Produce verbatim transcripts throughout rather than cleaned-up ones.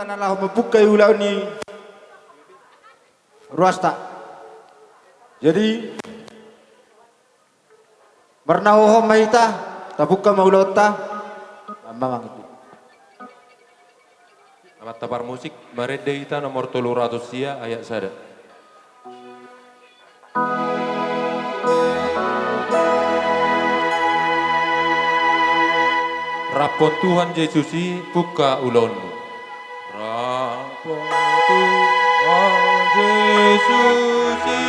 na laho mambuka ulaon ni ruasta. Jadi, marnahohon ma hita, tabuka ma ulaonta. Amang itu. Amanta parmusik, marende hita nomor tolu ratus sia, ayat sada. Rap on Tuhan Jesus i, buka ulaonmu. Rap on Tuhan Jesus i,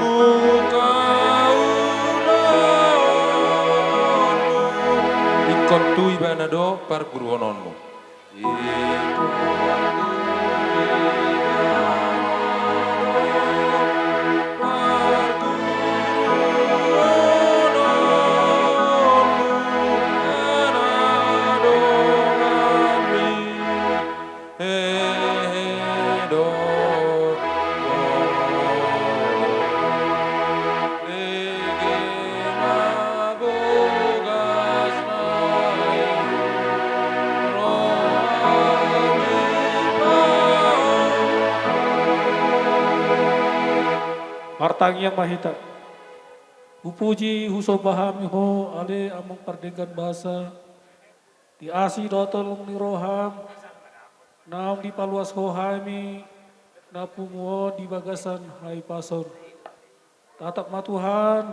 buka ulaonmu. Ingkon tu Ibana do parguruhononmu. Lege ma bogasna i, rohami ma. Martangiang ma hita. Hupuji, husomba hami Ho, ale Amang pardenggan basa. Di asi dohot holong ni roham, naung dipaluas Ho hami, na pungu on di bagasan hahipason. Tatap ma Tuhan,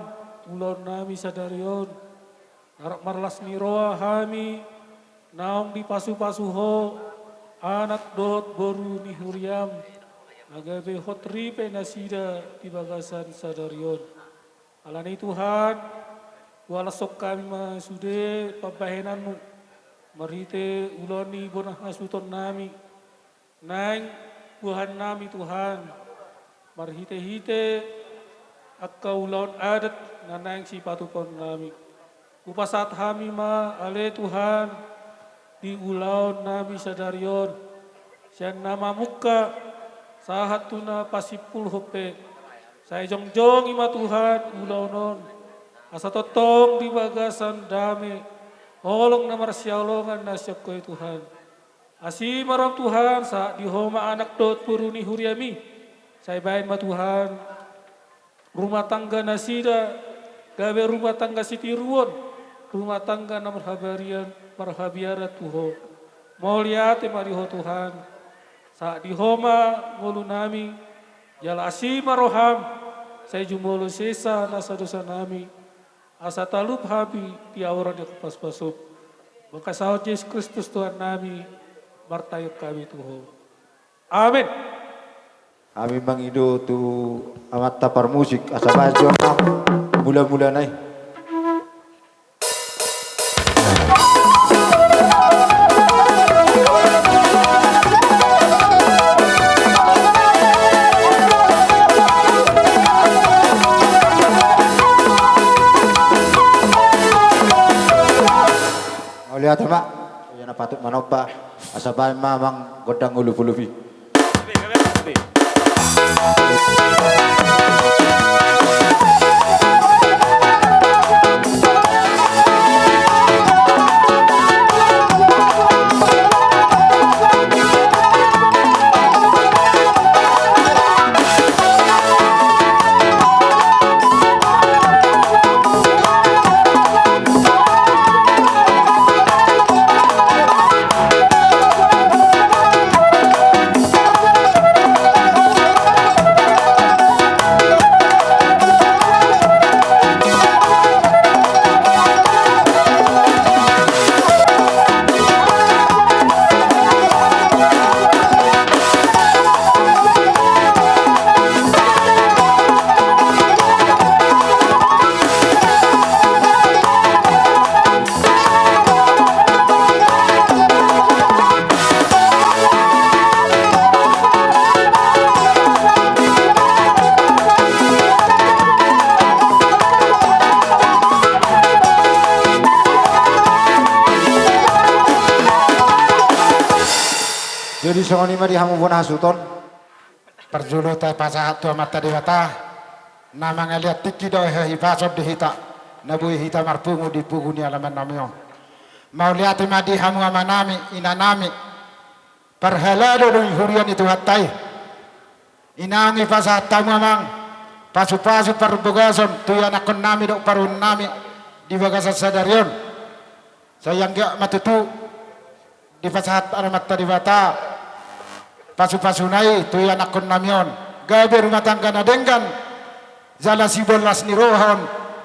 ulaonnami sadari on, na rap marlas ni roha hami, naung dipasupasu Ho, anak dohot boru ni huriam, na gabe hot ripe nasida di bagasan sadari on. Alani Tuhan, hualashon hami ma sude pambahenanmu, marhite ulaon ni bona hasutonnami, naeng buahannami Tuhan, marhitehite angka ulaon adat na naeng sipatupaonnami. Hupasahat hami ma ale Tuhan, di ulaonnami sadari on, sian na mamungka sahat tu na pasimpulhon pe. Sai jongjongi ma Tuhan ulaon on, asa tongtong di bagasan dame, holong na marsihaholongan na sian Ho i Tuhan. Asi ma roham Tuhan, sahat di Ho ma anak dohot boru ni huriam i. Sai bahen ma Tuhan rumah tangga nasida, gabe rumah tangga sitiruon, rumah tangga na marhabarian, marhabiaran tu Ho. Mauliate ma di Ho Tuhan. Sahat di Ho ma ngolunami, jala asi ma roham, sai jumolo sesa nasa dosanami, asa talup hami di adoran ni pasupasu. Mangkasahon Jesus Kristus Tuhannami, martangiang hami tu Ho. Amen. Hami mangido tu amanta parmusik, asa bahen jo nang mula-mulana i. Mauliate ma, ia na patut manomba, asa bahen ma amang gondang olupolupi. Jadi songon i ma di hamu bona hasuhuton. Parjolo tapasahat tu Amanta Debata, na mangalean tingki dohot hahipason di hita, na boi hita marpungu di pungu ni alaman nami on. Mauliate ma di hamu amanami, inanami, parhalado do i huria ni Tuhanta i. I naung dipasahat hamu amang, pasupasu parbogason tu ianakkonnami dohot parumaennami di bagasan sadari on. Sai anggiat ma tutu dipasahat Amanta Debata pasupasuna i tu ianakkonnami on, gabe rumah tangga na denggan, jala sibolas ni roha on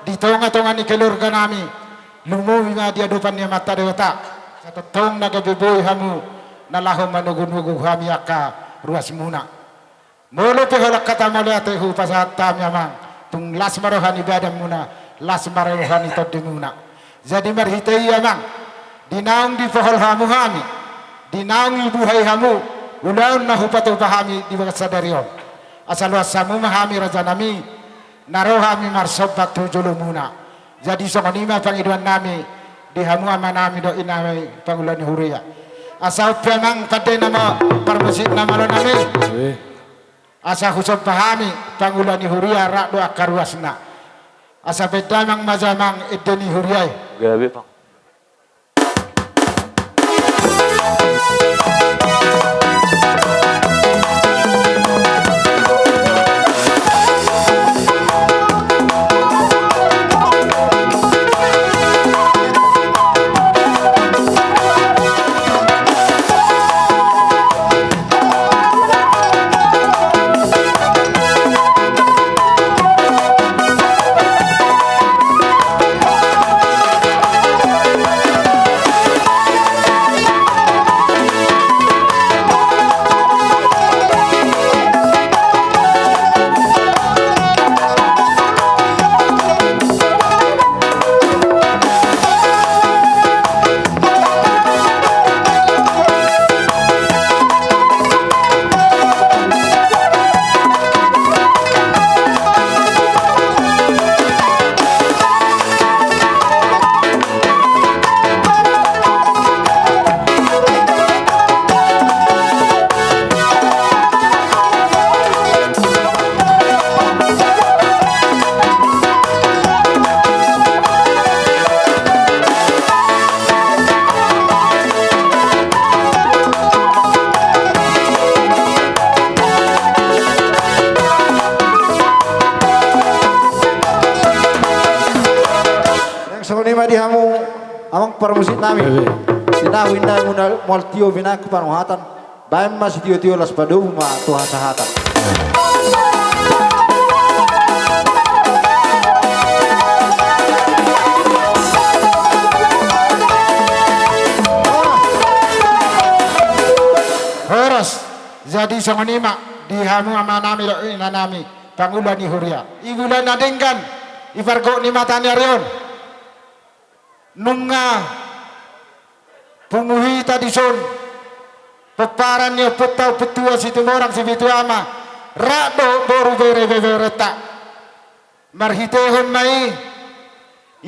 di tongatonga ni keluarganami, lumobi ma di adopan ni Amanta Debata. Sai tongtong na gabe boi hamu na laho manogunogu hami angka ruasmuna. Molo pe holan hata mauliate hupasahat hami amang, tung las ma roha ni badanmuna, las ma roha ni tondimuna. Jadi marhite i amang, di naung dipohol hamu hami, di naung dibuhai hamu ulaon na hupatupa hami di bagasan sadari on, asa loas hamu ma hami rajanami, na ro hami marsomba tu jolomuna. Jadi songon i ma pangidoannami di hamu amanami dohot inanami pangula ni huria. Asa on pe amang pande nama parmusik na malonami. Asa husomba hami pangula ni huria rap dohot angka ruasna. Asa baen damang ma jo amang ende ni huria i. Gabe bang. Songon i ma di hamu amang parmusiknami. Ebe. Di na huinda muna mual tio binakku panuhatan. Baen ma sitiotio las padomu ma tu hasahatan. Horas. Jadi songon i ma di hamu amanami dohot inanami pangula ni huria. Di bulan na denggan, di pargok ni mata ni ari on. Nunga pungu hita dison pomparan ni ompunta, ompu tua Situmorang Sipitu Ama, rap dohot boru bere beberenta. Marhitehon ma i,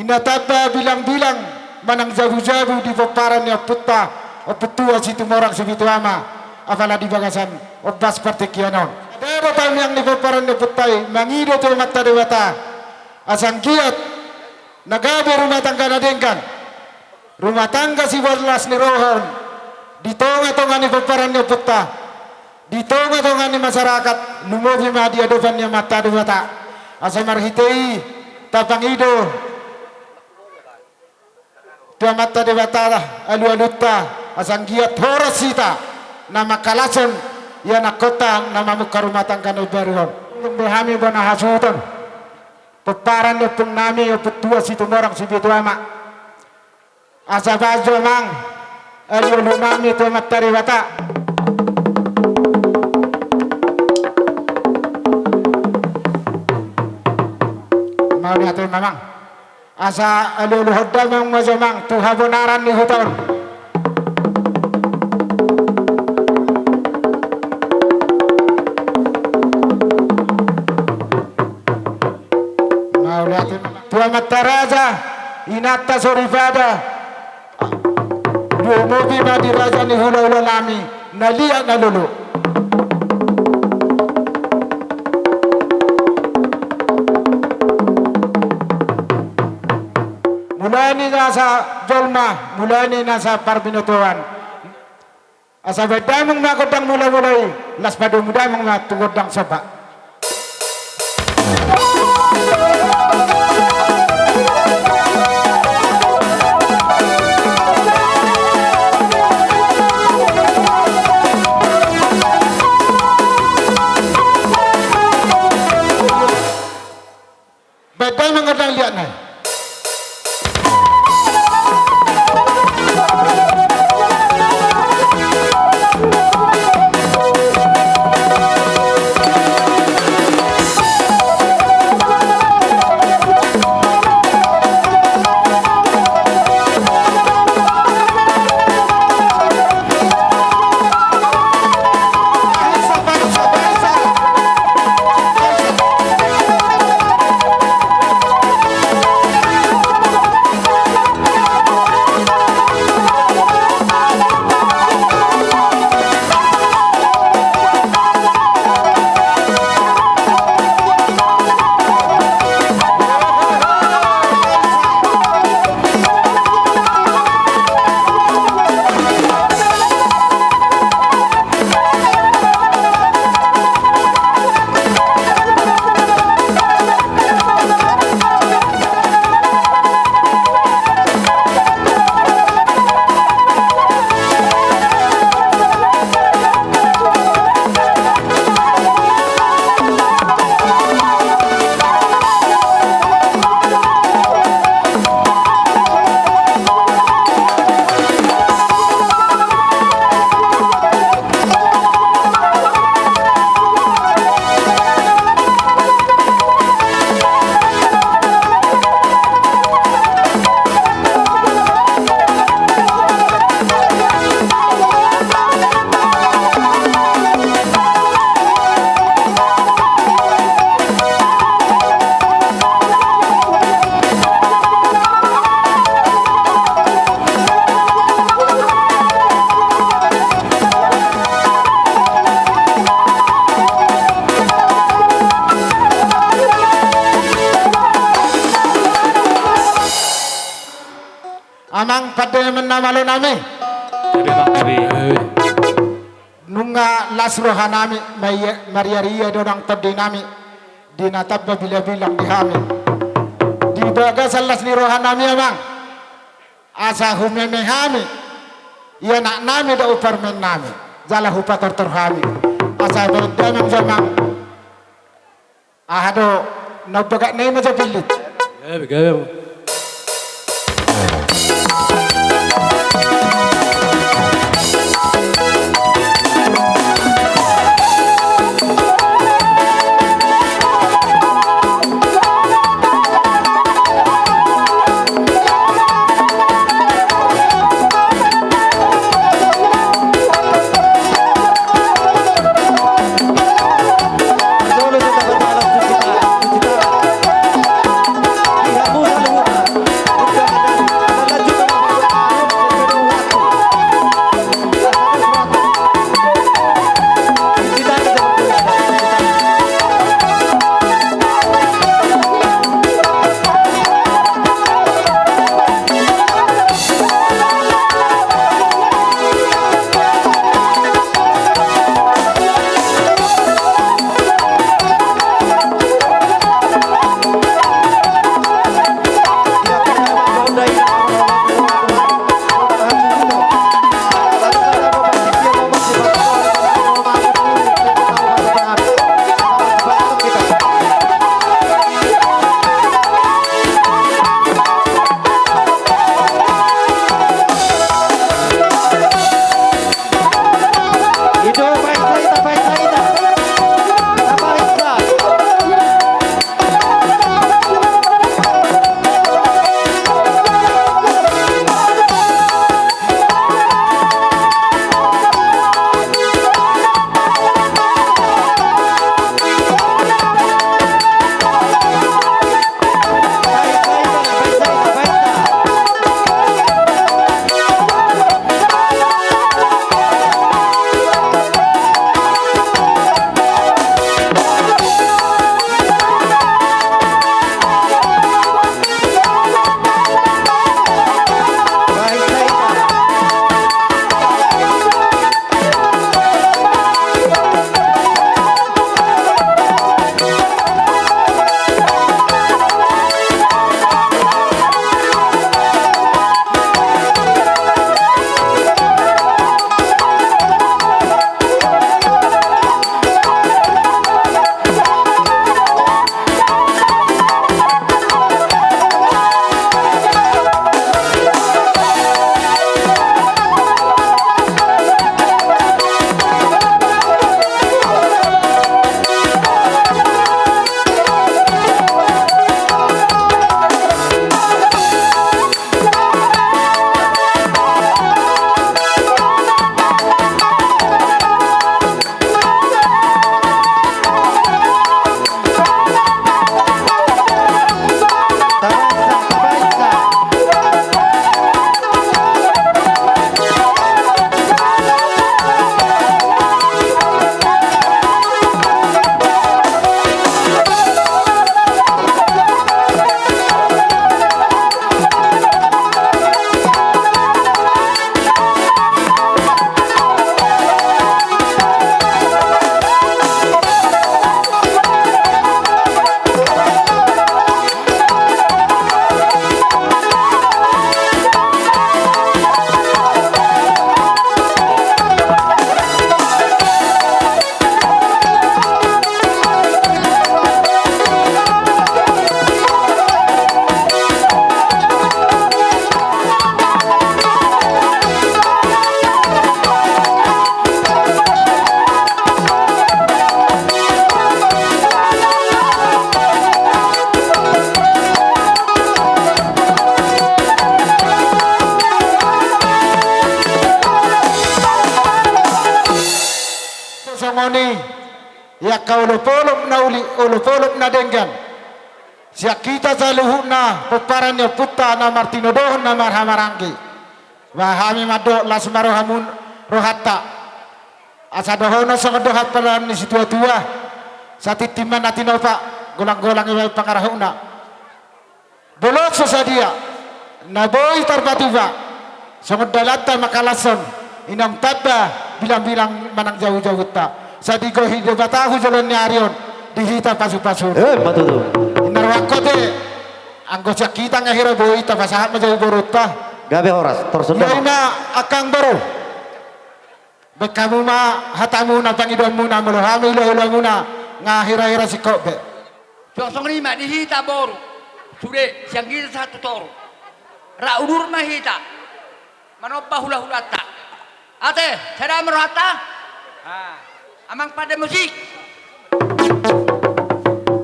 i na tamba bilangbilang manang jabujabu di pomparan ni ompunta, ompu tua Situmorang Sipitu Ama, apala di bagasan ombas partingkian on. Dapot tangiang ni pomparan ni ompunta i, mangido tu Amanta Debata, asa anggiat na gabe rumah tangga na denggan, rumah tangga sibolas ni roha on, di tongatonga ni pomparan ni ompunta, di tongatonga ni masyarakat, lumobi ma di adopan ni Amanta Debata. Asa marhite i tapangido tu Amanta Debata alualunta, asa anggiat horas hita na mangkalashon ianakkonta na mamungka rumah tangga na imbaru on. Dung be hami bona hasuhuton pomparan ni ompungnami, ompu tua Situmorang Sipitu Ama. Asa baen jo amang alualunami tu Amanta Debata. Mauliate ma amang. Asa alualuhon damang ma jo amang tu habonaran ni huta on. Mauliate ma amang. Tu amanta raja, inanta soripada, lumobi ma di raja ni hulahula nami na liat na lolo. Mula ni nasa jolma, mula ni nasa parbinotoan. Asa baen damang ma gondang mula-mula i, laos padomu damang ma tu gondang somba. Baen damang gondang liat nai. Amang pande ma na malo nami. Gabe, Bang, gabe. Nunga las roha nami, maia-, mariaria do nang tondi nami, di na tamba bilang-bilang di hami. Di bagasan las ni roha nami, Amang, asa humeme hami, i anak nami dohot parumaen nami, jala hupatortor hami. Asa baen damang jo, Amang. Aha do, na umbagatna i ma jo pillit. Gabe, gabe. Di angka olopolop na uli, olopolop na denggan, sian hita saluhutna pomparan ni ompunta na martinodohon na marhahamaranggi, ba hami mandok las ma rohamu, rohanta. Asa dohonon songon dohot panaon ni situatua: Satintin ma na tinopa, golanggolang i bahen pangarahutna. Molo so sadia na boi tarpatupa, songon dalanta ma halashon, i naung tanda bilangbilang manang jabujabunta. Sai digohi Debata tu joloan ni ari on di hita pasupasu. Emma tutu. Inna rohangku ate, anggo sian hita nga hira, boi tapasahat ma jabu borunta. Gabe horas, torus. Ia ma angka boru. Bahen hamu ma hatamuna, pangidoanmuna, molo hami hulahulamuna nga hirahira singkop be. Songon i ma di hita boru. Sude sian hita sahat tu toru. Rap udur ma hita manomba hulahulanta. Ate, sada ma rohanta. Ah, amang pande musik.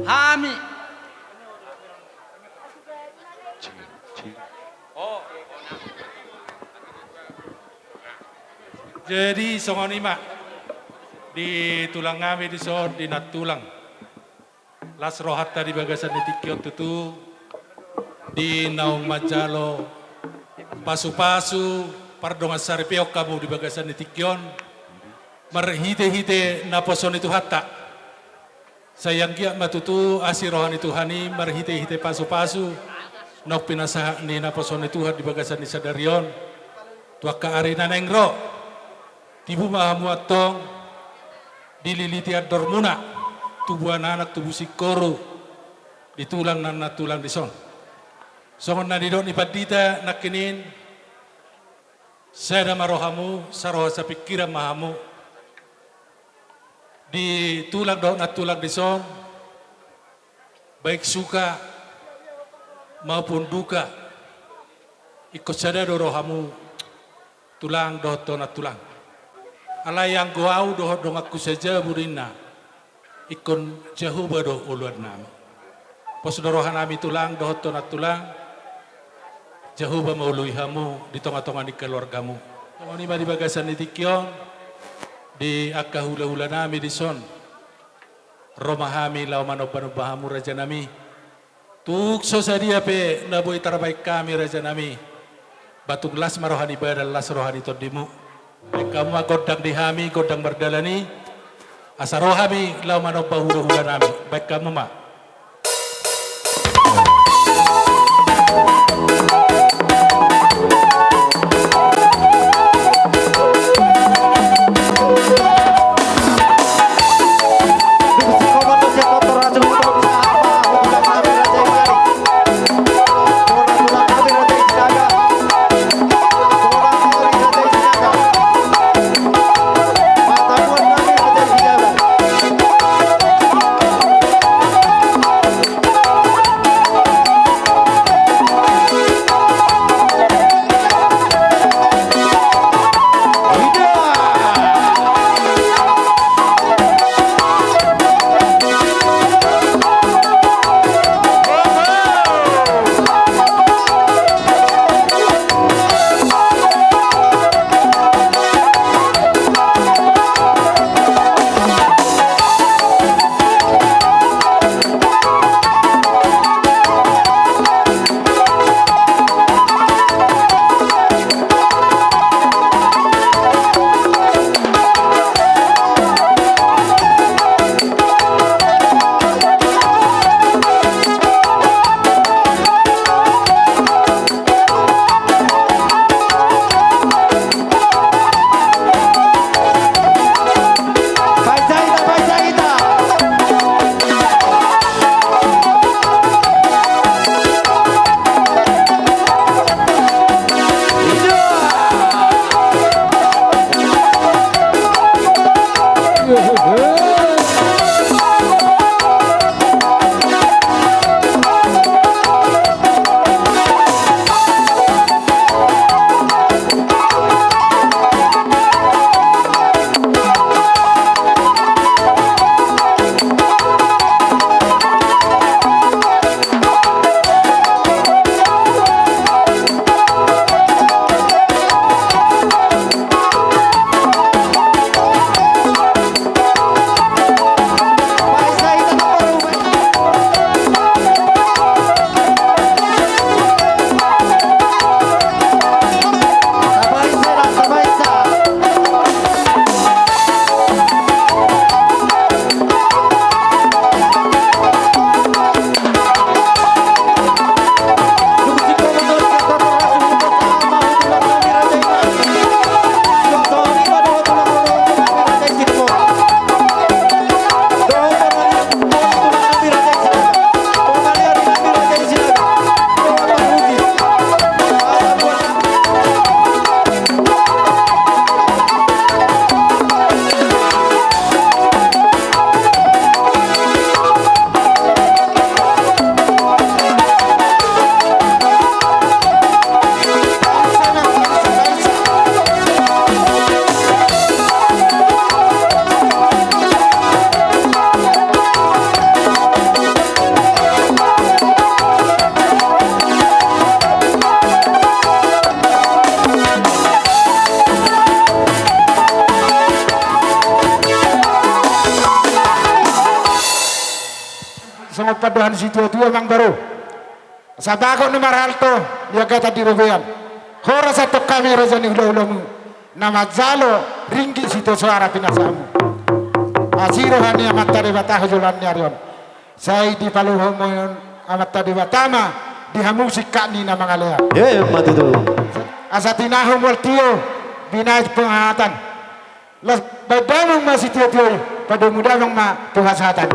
Hami. Jadi songon i ma di tulang nami dison, di nantulang. Las rohanta di bagasan ni tingki on tutu, di naung manjalo pasupasu pardongan saripeon hamu di bagasan ni tingki on, marhitehite naposo ni Tuhanta. Sai anggiat ma tutu asi roha ni Tuhan i marhitehite pasupasu naung pinasahat ni naposo ni Tuhan di bagasan ni sadari on tu angka ari na naeng ro. Tibu ma hamu antong dililiti andormuna, tubuan anak, tubu singkoru, di tulang na nantulang dison. Songon na nidok ni pandita nangkining, sada ma rohamu, saroha sapingkiran ma hamu. Di tulang dohot nantulang dison, baik suka maupun duka, ingkon sada do rohamu, tulang dohot nantulang. Alai anggo au dohot donganku sajabu ninna, ingkon Jahowa do oloan nami. Pos do roha nami tulang dohot nantulang, Jahowa ma oloan hamu di tongatonga ni keluargamu. Songon i ma di bagasan ni tingki on, di angka hulahula nami dison, ro ma hami laho manombanomba hamu raja nami. Tung so sadia pe na boi tarbahen hami raja nami, ba tung las ma roha ni badan, las roha ni tondimu. Bahen hamu ma gondang di hami, gondang mardalan i, asa ro hami laho manomba hulahula nami. Bahen hamu ma. Songon pandohan ni situatua, amang boru, asa bagot ni marhalto, niagatan di robean. Horas antong hami raja ni hulahulamu na manjalo ringgit sitio soara pinasahamu. Asi roha ni Amanta Debata hujoloan ni ari on. Sai dipaluhon Amanta Debata ma di hamu singkat ni na mangalean. Emma tutu. Asa tinahu mual tio, binahen panghatan. Las baen damang ma sitiotio i, padomu damang ma tu hasahatan.